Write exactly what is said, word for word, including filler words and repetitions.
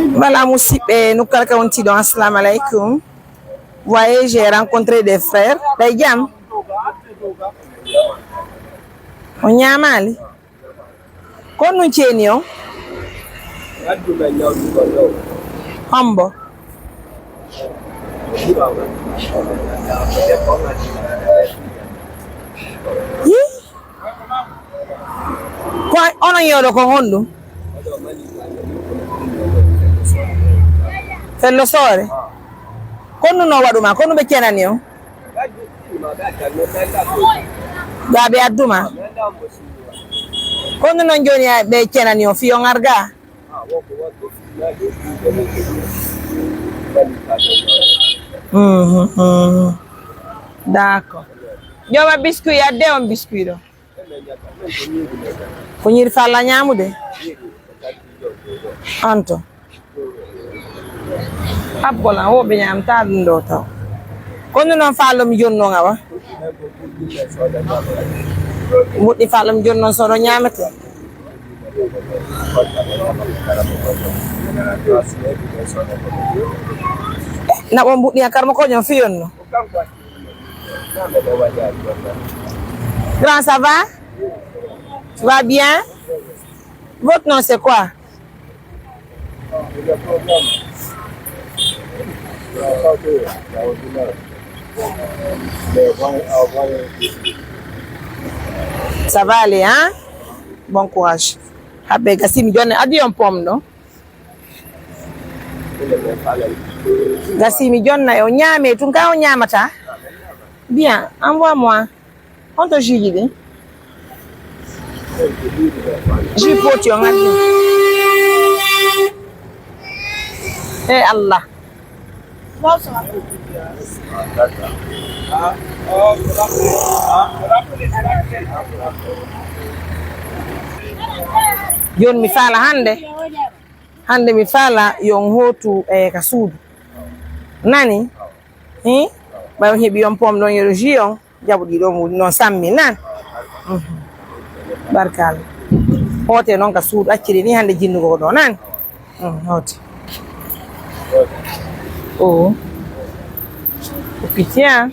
Voilà, musidɓe, nokku kala ka wonti ɗon, assalamu aleykum. Voyez, j'ai rencontré des frères. Ɓe jam? O ñaamaali? Kon ɗum ceeni on? Hombo? Yi? Ko onon yewɗo ko honɗum? Fello soore? Kon ɗum no waɗuma? Kon ɗum ɓe cenani on? Ga ɓe adduma? Kon ɗum non jooni ɓe cenani on fiyo ngar ga? Mhm, mhm. D'accord. Ƴooma biscuit, adde on biscuit ɗo. Ko ñiiri falla ñaamude? Anto. Abbolan, wo ɓe ñaamta ɗum ɗo taw. Kono noon fallum jonnon awa. Moƴƴi fallum jonnon sono ñaamete. Naɓo mbuɗɗi a karma ko ñon fiyonno. Grand, ça va? Tu vas bien? Votre nom, c'est quoi? Ça va aller, hein? Bon courage. Habe gasimi jonne, adi on pom, non? Gasimi jonna e o ñaame tun ka o ñaamata. Bien, envoie-moi. On to juge ɗin. Jus poti o ngaddi. E Allah. Joni mi faala hannde. Hannde mi faala yo on hootu e ka suudu. Nani? Hi? Ɓay on heɓi on pom ɗon yo jus on. Jaɓu ɗi ɗo mbuɗi noon sammi nan. Mhm. Barkalla. Hoote noon ka suudu acciri ni hannde jinnugo ko ɗo nan. Mhm, hoote. O. O pitiya.